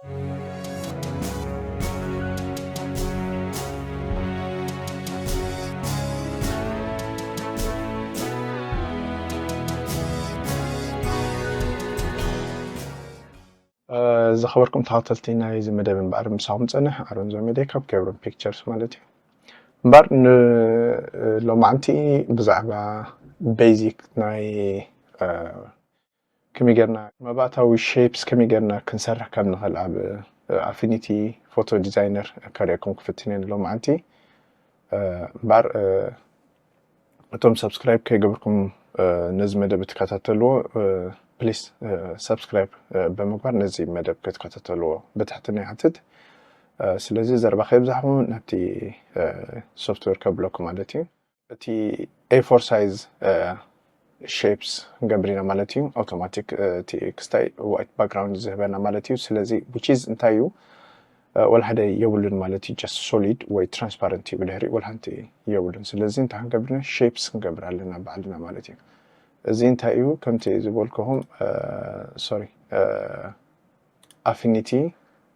ዝኸበርኩም ተኸተልቲ ናይ እዚ መደብ እምበኣር ምሳኹም ጸንሕ ኣሮን ዘመዴ ካብ ኬብሮን ፒክቸርስ ማለት እዩ። እምበኣር ንሎማዓንቲ ብዛዕባ ቤዚክ ናይ ከመይ ጌርና መባእታዊ ሼፕስ ከመይ ጌርና ክንሰርሕ ከም ንኽእል ኣብ ኣፊኒቲ ፎቶ ዲዛይነር ከርእየኩም ክፍትን እየ ንሎማዓንቲ። እምበኣር እቶም ሰብስክራይብ ከይገበርኩም ነዚ መደብ እትከታተልዎ ፕሊስ ሰብስክራይብ ብምግባር ነዚ መደብ ክትከታተልዎ ብትሕትና ይሓትት። ስለዚ ዘረባ ከየብዛሕኹ ናብቲ ሶፍትዌር ከብለኩም ማለት እዩ። እቲ ኤ ፎር ሳይዝ ሼፕስ ክንገብር ኢና ማለት እዩ። ኣውቶማቲክ እቲ ክስታይ ዋይት ባክግራውንድ ዝህበና ማለት እዩ። ስለዚ which is እንታይ እዩ? ወላ ሓደ የብሉን ማለት እዩ። ጀስት ሶሊድ ወይ ትራንስፓረንት እዩ ብድሕሪ ወላ ሓንቲ የብሉን። ስለዚ እንታይ ክንገብር ኢና? ሼፕስ ክንገብር ኣለና ባዕልና ማለት እዩ። እዚ እንታይ እዩ? ከምቲ ዝበልኩኹም ሶሪ ኣፊኒቲ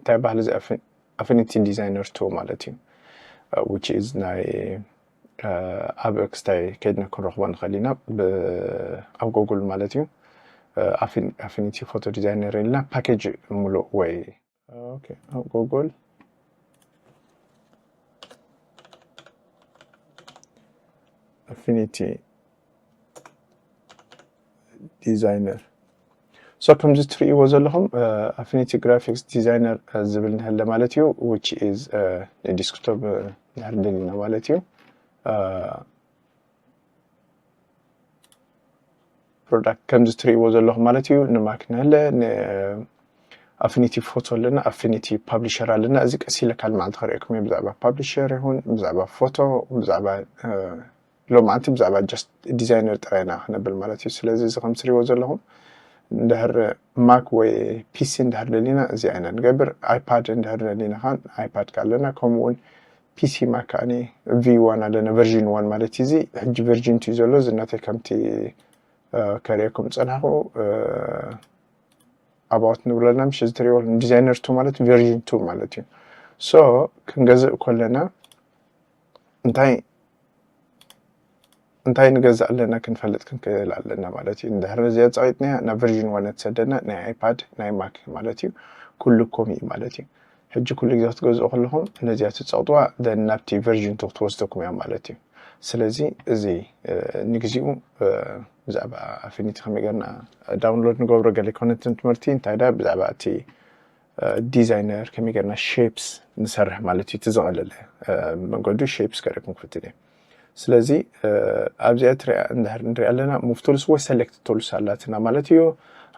እንታይ ባህል እዚ ኣፊኒቲ ዲዛይነር ቱ ማለት እዩ። which is ናይ ኣብ ክስታይ ከይድና ክንረኽቦ ንኽእል ኢና ኣብ ጎጉል ማለት እዩ። ኣፊኒቲ ፎቶ ዲዛይነር ኢልና ፓኬጅ ሙሉእ ወይ ኣብ ጎጉል ኣፊኒቲ ዲዛይነር ሶ ከምዚ ትርእይዎ ዘለኹም ኣፊኒቲ ግራፊክስ ዲዛይነር ዝብል ንህለ ማለት እዩ። which is ንዲስክቶፕ ንሕር ደሊና ማለት እዩ። ፕሮዳክት ከምዚ ትርእይዎ ዘለኹም ማለት እዩ። ንማክ ንህለ ንኣፊኒቲ ፎቶ ኣለና፣ ኣፊኒቲ ፓብሊሸር ኣለና። እዚ ቀስ ኢለ ካልእ መዓልቲ ከርእየኩም እየ ብዛዕባ ፓብሊሸር ይኹን ብዛዕባ ፎቶ ብዛዕባ ሎማዓንቲ ብዛዕባ ጀስት ዲዛይነር ጥራይ ኢና ክነብል ማለት እዩ። ስለዚ እዚ ከም ትሪእዎ ዘለኹም እንድሕር ማክ ወይ ፒሲ እንድሕር ደሊና እዚኣ ኢና ንገብር። ኣይፓድ እንድሕር ደሊና ከኣ ኣይፓድ ከኣ ኣለና። ከምኡ እውን ፒሲ ማክ ከኣ ቪ ዋን ኣለና ቨርዥን ዋን ማለት እዩ። እዚ ሕጂ ቨርዥን ቱ እዩ ዘሎ። እዚ ናተይ ከምቲ ከርእየኩም ዝጸናሕኩ ኣባውት ንብለና ምሽ እዚ ትሪእዎ ዲዛይነር ቱ ማለት ቨርዥን ቱ ማለት እዩ። ሶ ክንገዝእ ከለና እንታይ እንታይ ንገዝእ ኣለና ክንፈልጥ ክንክእል ኣለና ማለት እዩ። እንድሕር ነዚኣ ጸቒጥናያ ናብ ቨርዥን ዋን ትሰደና ናይ ኣይፓድ ናይ ማክ ማለት እዩ። ኩሉ ኮም እዩ ማለት እዩ። ሕጂ ኩሉ ግዜ ክትገዝኡ ከለኹም ነዚኣ ትጸቕጥዋ then ናብቲ ቨርዥን ቱ ክትወስደኩም እያ ማለት እዩ። ስለዚ እዚ ንግዚኡ ብዛዕባ ኣፊኒቲ ከመይ ጌርና ዳውንሎድ ንገብሮ ገለ ኮነትን ትምህርቲ እንታይ ዳ ብዛዕባ እቲ ዲዛይነር ከመይ ጌርና ሼፕስ ንሰርሕ ማለት እዩ። እቲ ዝቐለለ መንገዱ ሼፕስ ከርእየኩም ክፍትን እየ። ስለዚ ኣብዚኣ ትሪኣ እንድሕር ንሪኣ ኣለና ሙቭ ቱልስ ወይ ሰሌክት ቱልስ ኣላትና ማለት እዩ።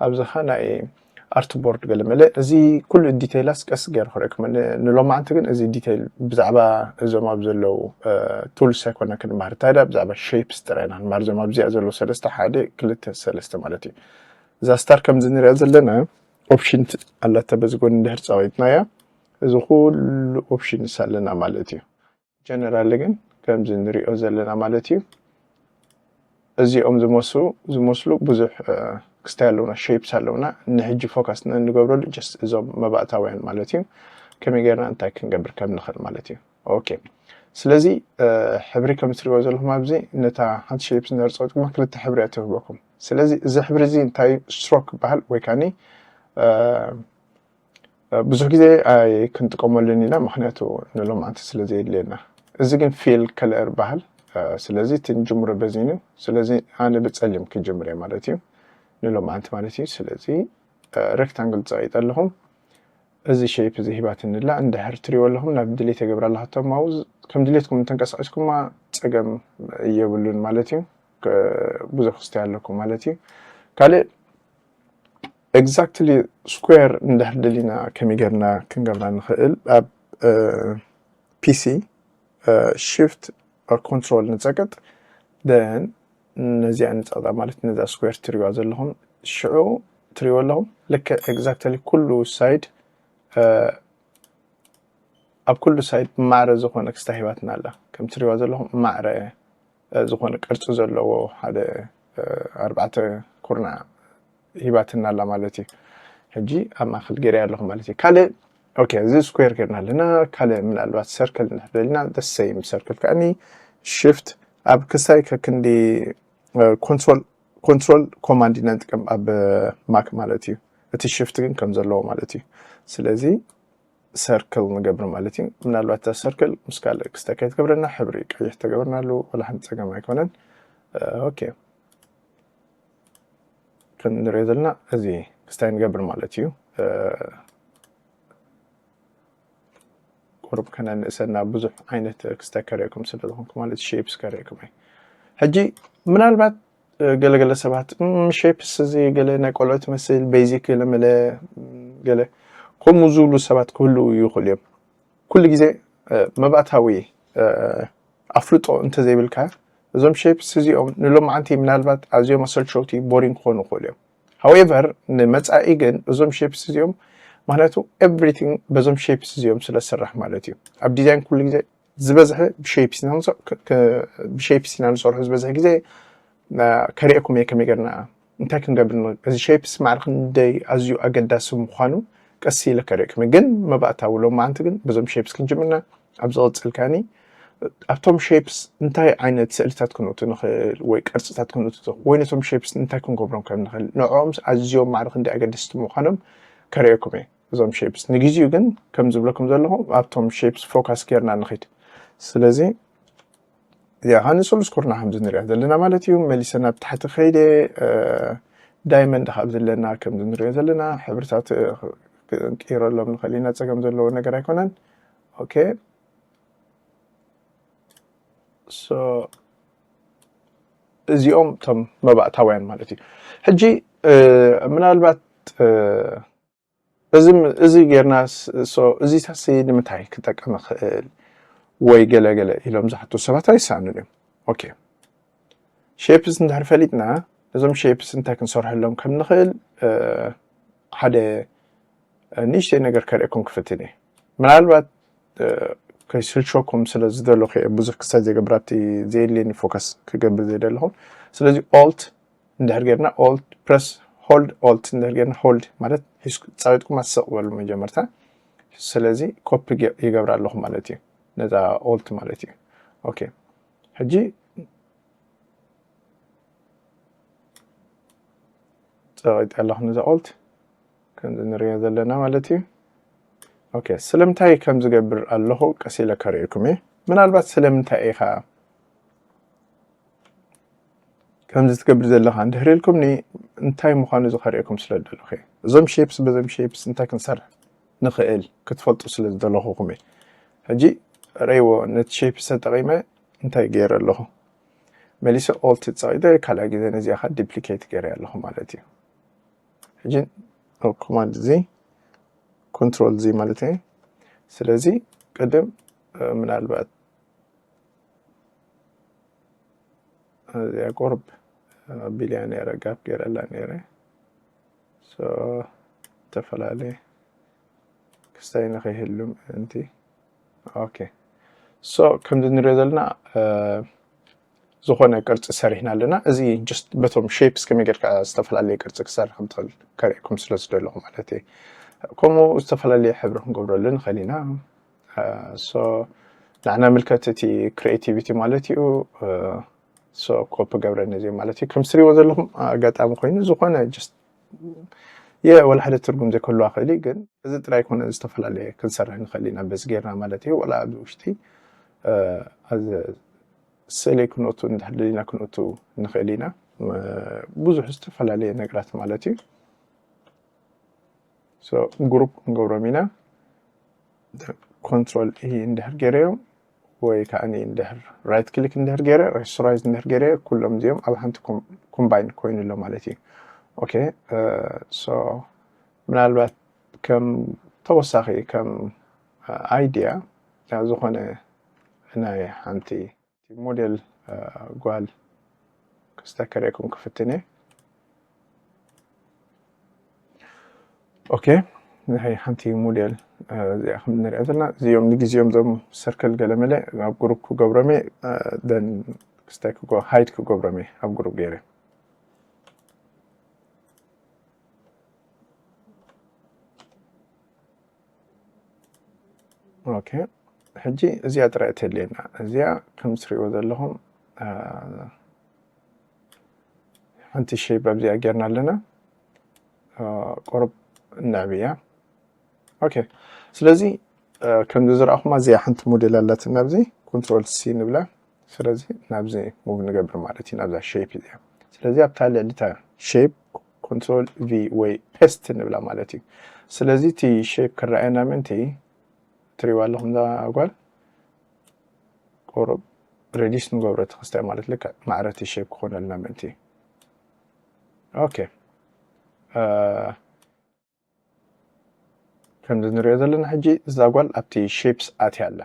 ኣብዚ ኸ ናይ ኣርት ቦርድ ገለ መለ እዚ ኩሉ ዲቴይላስ ቀስ ገይረ ክርእየኩም ንሎማዓንቲ ግን እዚ ዲቴይል ብዛዕባ እዞም ኣብ ዘለዉ ቱልስ ኣይኮና ክንመሃር እንታይ ዳ ብዛዕባ ሼፕስ ጥራይ ኢና ክንመሃር እዞም ኣብዚኣ ዘለዉ ሰለስተ ሓደ ክልተ ሰለስተ ማለት እዩ። እዛ ስታር ከምዚ ንሪኣ ዘለና ኦፕሽን ኣላታ በዚ ጎኒ እንድሕር ጸቒጥናያ እዚ ኩሉ ኦፕሽንስ ኣለና ማለት እዩ። ጀነራሊ ግን ከምዚ ንሪኦ ዘለና ማለት እዩ። እዚኦም ዝመስሉ ዝመስሉ ብዙሕ ክስታይ ኣለውና ሼፕስ ኣለውና ንሕጂ ፎካስ ንገብረሉ ጀስት እዞም መባእታውያን ማለት እዩ። ከመይ ጌርና እንታይ ክንገብር ከም ንኽእል ማለት እዩ። ኦኬ ስለዚ ሕብሪ ከም ትሪእዎ ዘለኹም ኣብዚ ነታ ሓንቲ ሼፕ ንርፀው ድማ ክልተ ሕብሪ እያ ትህበኩም። ስለዚ እዚ ሕብሪ እዚ እንታይ ስትሮክ ይበሃል ወይ ካኒ ብዙሕ ግዜ ኣይክንጥቀመሉን ኢና ምክንያቱ ንሎማዓንቲ ስለ ዘየድልየና። እዚ ግን ፊል ከለር ይበሃል። ስለዚ እቲ ንጅምሮ በዚኑ ስለዚ ኣነ ብፀሊም ክጅምር እየ ማለት እዩ ንሎማዓንቲ ማለት እዩ። ስለዚ ሬክታንግል ፀቂጠ ኣለኹም እዚ ሼፕ እዚ ሂባትኒ ኣላ። እንድሕር ትሪእዎ ኣለኹም ናብ ድሌት የገብራ ኣለኻቶ ማውዝ ከም ድሌትኩም እንተንቀሳቂስኩማ ፀገም የብሉን ማለት እዩ። ብዙሕ ክስታይ ኣለኩም ማለት እዩ። ካልእ ኤግዛክትሊ ስኩዌር እንድሕር ደሊና ከመይ ጌርና ክንገብራ ንኽእል ኣብ ፒሲ ሽፍት ኮንትሮል ንፀቅጥ ደን ነዚኣ ንፀቅጣ ማለት ነዛ ስኩዌር ትሪዋ ዘለኹም ሽዑ ትሪዎ ኣለኹም ልክዕ ኤግዛክትሊ ኩሉ ሳይድ ኣብ ኩሉ ሳይድ ማዕረ ዝኾነ ክስታ ሂባትና ኣላ። ከም ትሪዋ ዘለኹም ማዕረ ዝኾነ ቅርፂ ዘለዎ ሓደ ኣርባዕተ ኩርና ሂባትና ኣላ ማለት እዩ። ሕጂ ኣብ ማእከል ገይረ ኣለኹ ማለት እዩ። ካልእ okay፣ እዚ ስኩዌር ገርና ኣለና። ካልእ ምናልባት ሰርክል እንድሕር ደሊና ደሰይም ሰርክል ከዓኒ ሽፍት ኣብ ክሳይ ከክንዲ ኮንትሮል ኮንትሮል ኮማንድ ኢና ንጥቀም ኣብ ማክ ማለት እዩ። እቲ ሽፍት ግን ከም ዘለዎ ማለት እዩ። ስለዚ ሰርክል ንገብር ማለት እዩ። ምናልባት እዛ ሰርክል ምስ ካልእ ክስታይ ከይትገብረና ሕብሪ ቀይሕ ተገብርናሉ ወላ ሓንቲ ጸገም ኣይኮነን። ኦኬ፣ ክንሪኦ ዘለና እዚ ክስታይ ንገብር ማለት እዩ። ቁሩብ ከነንእሰና ብዙሕ ዓይነት ክስታይ ከርእየኩም ስለ ዝኾንኩ ማለት ሼፕስ ከርእየኩም እየ። ሕጂ ምናልባት ገለገለ ሰባት ሼፕስ እዚ ገለ ናይ ቆልዑ ትመስል ቤዚክ ገለ መለ ገለ ከምኡ ዝብሉ ሰባት ክህልዉ ይኽእሉ እዮም። ኩሉ ግዜ መባእታዊ ኣፍልጦ እንተዘይብልካ እዞም ሼፕስ እዚኦም ንሎማዓንቲ ምናልባት ኣዝዮም ኣሰልቸውቲ ቦሪንግ ክኾኑ ይኽእሉ እዮም። ሃዌቨር ንመጻኢ ግን እዞም ሼፕስ እዚኦም ምክንያቱ ኤቭሪቲንግ በዞም ሼፕስ እዚኦም ስለ ዝስራሕ ማለት እዩ። ኣብ ዲዛይን ኩሉ ግዜ ዝበዝሐ ብሼፕስ ኢና ንሰርሑ ዝበዝሐ ግዜ ከሪኤኩም እየ ከመይ ገርና እንታይ ክንገብር እዚ ሼፕስ ማዕረ ክንደይ ኣዝዩ ኣገዳሲ ምዃኑ ቀስ ኢለ ከሪኤኩም እየ። ግን መባእታዊ ሎማዓንቲ ግን በዞም ሼፕስ ክንጅምርና ኣብ ዝቕጽል ከኒ ኣብቶም ሼፕስ እንታይ ዓይነት ስእልታት ክንእቱ ንኽእል ወይ ቅርጽታት ክንእቱ ወይ ነቶም ሼፕስ እንታይ ክንገብሮም ከም ንኽእል ንዕኦም ኣዝዮም ማዕረ ክንደይ ኣገደስቲ ምዃኖም ከርእየኩም እየ። እዞም ሼፕስ ንግዜኡ ግን ከም ዝብለኩም ዘለኹ ኣብቶም ሼፕስ ፎካስ ጌርና ንኺድ። ስለዚ እዚኣ ከዓ ንስሉስ ኩርና ከምዚ ንሪኣ ዘለና ማለት እዩ። መሊሰ ናብ ታሕቲ ከይደ ዳይመንድ ካብ ዘለና ከምዚ ንሪኦ ዘለና ሕብርታት ክንቅይረሎም ንኽእል ኢና። ጸገም ዘለዎ ነገር ኣይኮነን። ኦኬ so እዚኦም እቶም መባእታውያን ማለት እዩ። ሕጂ ምናልባት እዚ ጌርና እዚታሲ ንምንታይ ክጠቀም ይኽእል ወይ ገለ ገለ ኢሎም ዝሓቱ ሰባት ኣይሰኣኑን እዮም። ኦኬ ሼፕስ እንድሕር ፈሊጥና እዞም ሼፕስ እንታይ ክንሰርሐሎም ከም ንኽእል ሓደ ንእሽተይ ነገር ከርእየኩም ክፍትን እየ። ምናልባት ከይስልቸኩም ስለ ዝደለኹ እየ ብዙሕ ክሳብ ዘይገብር ኣብቲ ዘየድልየኒ ፎከስ ክገብር ዘይደለኹ። ስለዚ ኦልት እንድሕር ጌርና ኦልት ፕረስ ሆልድ ኦልት እንድሕር ጌርና ሆልድ ማለት ጸቂጥኩም ኣሰቕ በሉ መጀመርታ። ስለዚ ኮፒ ይገብር ኣለኹ ማለት እዩ ነዛ ኦልት ማለት እዩ። ኦኬ ሕጂ ጸቂጥ ኣለኹ ነዛ ኦልት ከምዚ ንሪኦ ዘለና ማለት እዩ። ኦኬ ስለምንታይ ከም ዝገብር ኣለኹ ቀስ ኢለ ከርእየኩም እየ። ምናልባት ስለምንታይ ኢኻ ከምዚ ትገብር ዘለኻ እንድሕር ኢልኩምኒ እንታይ ምዃኑ እዚ ከርእየኩም ስለ ዝደለኹ እየ። እዞም ሼፕስ በዞም ሼፕስ እንታይ ክንሰርሕ ንኽእል ክትፈልጡ ስለ ዝደለኹኹም እየ። ሕጂ ረእይዎ ነቲ ሼፕስ ተጠቒመ እንታይ ገይረ ኣለኹ መሊሰ ኦልት ጸቒጠ ካልኣይ ግዜ ነዚኣ ኸዓ ዲፕሊኬት ገይረ ኣለኹ ማለት እዩ። ሕጂ ኮማንድ እዚ ኮንትሮል እዚ ማለት እዩ። ስለዚ ቅድም ምናልባት እዚኣ ቁርብ ኣቢልያ ነይረ ጋፕ ገይረላ ነይረ ዝተፈላለየ ክስታይ ንኸይህሉ ምእንቲ ኦኬ ሶ ከምዚ ንሪኦ ዘለና ዝኾነ ቅርፂ ሰሪሕና ኣለና። እዚ ጀስት በቶም ሼፕስ ከመይ ጌርካ ዝተፈላለየ ቅርፂ ክሰርሕ ከም ትኽእል ከርእየኩም ስለ ዝደለኹ ማለት እየ። ከምኡ ዝተፈላለየ ሕብሪ ክንገብረሉ ንኽእል ኢና። ሶ ንዓና ምልከት እቲ ክሪኤቲቪቲ ማለት እዩ። ሶ ኮፒ ገብረ ነዚ ማለት እዩ። ከም ስሪዎ ዘለኹም ኣጋጣሚ ኮይኑ ዝኾነ ጀስት የ ወላ ሓደ ትርጉም ዘይክህልዋ ክእል እዩ፣ ግን እዚ ጥራይ ኮነ ዝተፈላለየ ክንሰርሕ ንኽእል ኢና በዚ ጌርና ማለት እዩ። ወላ ኣብዚ ውሽጢ ስእሊ ክንእቱ እንድሕር ደሊና ክንእቱ ንኽእል ኢና። ብዙሕ ዝተፈላለየ ነገራት ማለት እዩ። ግሩፕ ክንገብሮም ኢና። ኮንትሮል ኢ እንድሕር ገይረዮም ወይ ከዓ እንድሕር ራይት ክሊክ እንድሕር ገይረ ራይስቶራይዝ እንድሕር ገይረ ኩሎም እዚኦም ኣብ ሓንቲ ኮምባይን ኮይኑ ኣሎ ማለት እዩ። ኦኬ ሶ ምናልባት ከም ተወሳኺ ከም ኣይድያ ዝኾነ ናይ ሓንቲ ሞዴል ጓል ክስታይ ከርእየኩም ክፍትን እየ። ኦኬ ናይ ሓንቲ ሞዴል እዚኣ ከም ንሪኣ ዘለና እዚኦም ንግዜኦም ዞም ሰርክል ገለመለ ኣብ ግሩፕ ክገብሮም እየ። ደን ክስታይ ሃይድ ክገብሮም እየ ኣብ ግሩፕ ገይረ። ኦኬ፣ ሕጂ እዚኣ ጥራይ ተድልየና። እዚኣ ከም ትሪእዎ ዘለኹም ሓንቲ ሼፕ ኣብዚኣ ጌርና ኣለና። ቁሩብ ነዕብያ። ኦኬ፣ ስለዚ ከምዚ ዝረኣኹማ እዚኣ ሓንቲ ሞዴል ኣላትና ኣብዚ ኮንትሮል ሲ ንብላ። ስለዚ ናብዚ ሙቭ ንገብር ማለት እዩ፣ ናብዛ ሼፕ እዚኣ። ስለዚ ኣብታ ልዕሊታ ሼፕ ኮንትሮል ቪ ወይ ፔስት ንብላ ማለት እዩ። ስለዚ እቲ ሼፕ ክረኣየና ምእንቲ ትሪእዋ ኣለኹም እዛ ጓል ቁሩብ ሬዲስ ንገብሮ እቲ ክስታይ ማለት ልክዕ ማዕረ እቲ ሼፕ ክኾነልና ምእንቲ። ኦኬ፣ ከምዚ ንሪኦ ዘለና ሕጂ እዛ ጓል ኣብቲ ሼፕስ ኣትያ ኣላ።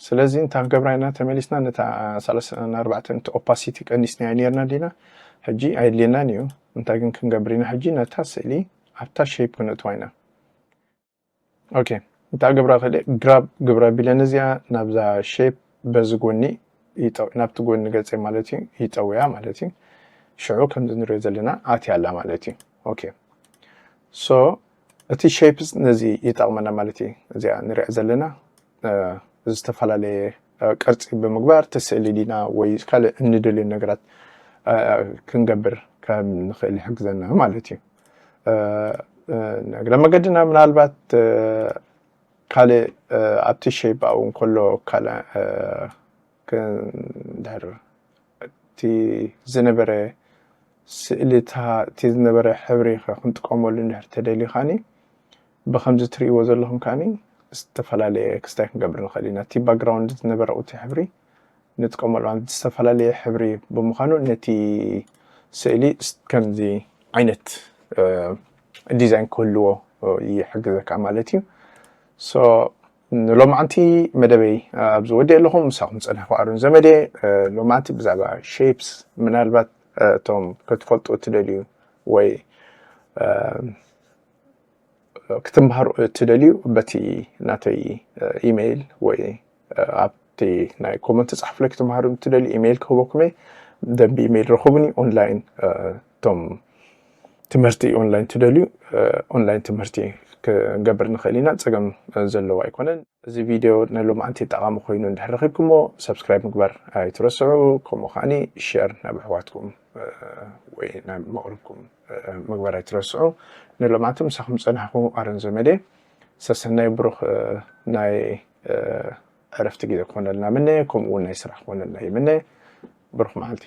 ስለዚ እንታይ ክንገብራ ኢና? ተመሊስና ነታ ሰላሳን ኣርባዕተን እቲ ኦፓሲቲ ቀኒስናዮ ኔርና ዲና? ሕጂ ኣየድልየናን እዩ። እንታይ ግን ክንገብር ኢና? ሕጂ ነታ ስእሊ ኣብታ ሼፕ ክነእትዋ ኢና። ኦኬ፣ እንታይ ክገብራ ክእል? ግራብ ግብራ ቢለን እዚኣ ናብዛ ሼፕ በዚ ጎኒ ናብቲ ጎኒ ገፀ ማለት እዩ ይጠውያ ማለት እዩ። ሽዑ ከምዚ ንሪኦ ዘለና ኣትያ ኣላ ማለት እዩ። ኦኬ፣ ሶ እቲ ሼፕስ ነዚ ይጠቕመና ማለት እዩ። እዚኣ ንሪኣ ዘለና ዝተፈላለየ ቅርፂ ብምግባር ተስእሊ ዲና ወይ ካልእ እንደልዮ ነገራት ክንገብር ከም ንኽእል ይሕግዘና ማለት እዩ። እግረ መገድና ምናልባት ካልእ ኣብቲ ሼፕ ኣብኡ እንከሎ ካልእ ድሕር እቲ ዝነበረ ስእልታ እቲ ዝነበረ ሕብሪ ክንጥቀመሉ እንድሕር ተደልዩ ከዓኒ ብከምዚ ትርእይዎ ዘለኹም ከዓኒ ዝተፈላለየ ክስታይ ክንገብር ንኽእል ኢና። እቲ ባክግራውንድ ዝነበረ እቲ ሕብሪ ንጥቀመሉ ዝተፈላለየ ሕብሪ ብምዃኑ ነቲ ስእሊ ከምዚ ዓይነት ዲዛይን ክህልዎ ይሕግዘካ ማለት እዩ። ሶ ንሎማዓንቲ መደበይ ኣብዚ ወዲእ ኣለኹ። ምሳኹም ዝፀናሕኩ ኣሮን ዘመዴ። ሎማዓንቲ ብዛዕባ ሼፕስ ምናልባት እቶም ክትፈልጡ እትደልዩ ወይ ክትምሃሩ እትደልዩ በቲ ናተይ ኢሜይል ወይ ኣብቲ ናይ ኮመንት ፃሕፍለይ ክትምሃሩ እትደልዩ ኢሜይል ክህበኩም እየ። ደንቢ ኢሜይል ረኹብኒ። ኦንላይን እቶም ትምህርቲ ኦንላይን ትደልዩ ኦንላይን ትምህርቲ ክንገብር ንኽእል ኢና። ፀገም ዘለዎ ኣይኮነን። እዚ ቪድዮ ንሎማዓንቲ ጠቓሚ ኮይኑ እንድሕር ረኺብኩሞ ሰብስክራይብ ምግባር ኣይትረስዑ። ከምኡ ከዓኒ ሼር ናብ ኣሕዋትኩም ወይ ናብ መቕርብኩም ምግባር ኣይትረስዑ። ንሎማዓንቲ ምሳኹም ዝፀናሕኩ ኣረን ዘመዴ። ሰሰናይ ብሩኽ ናይ ዕረፍቲ ግዜ ክኾነልና ምነ፣ ከምኡ እውን ናይ ስራሕ ክኾነልና ይምነ። ብሩኽ መዓልቲ።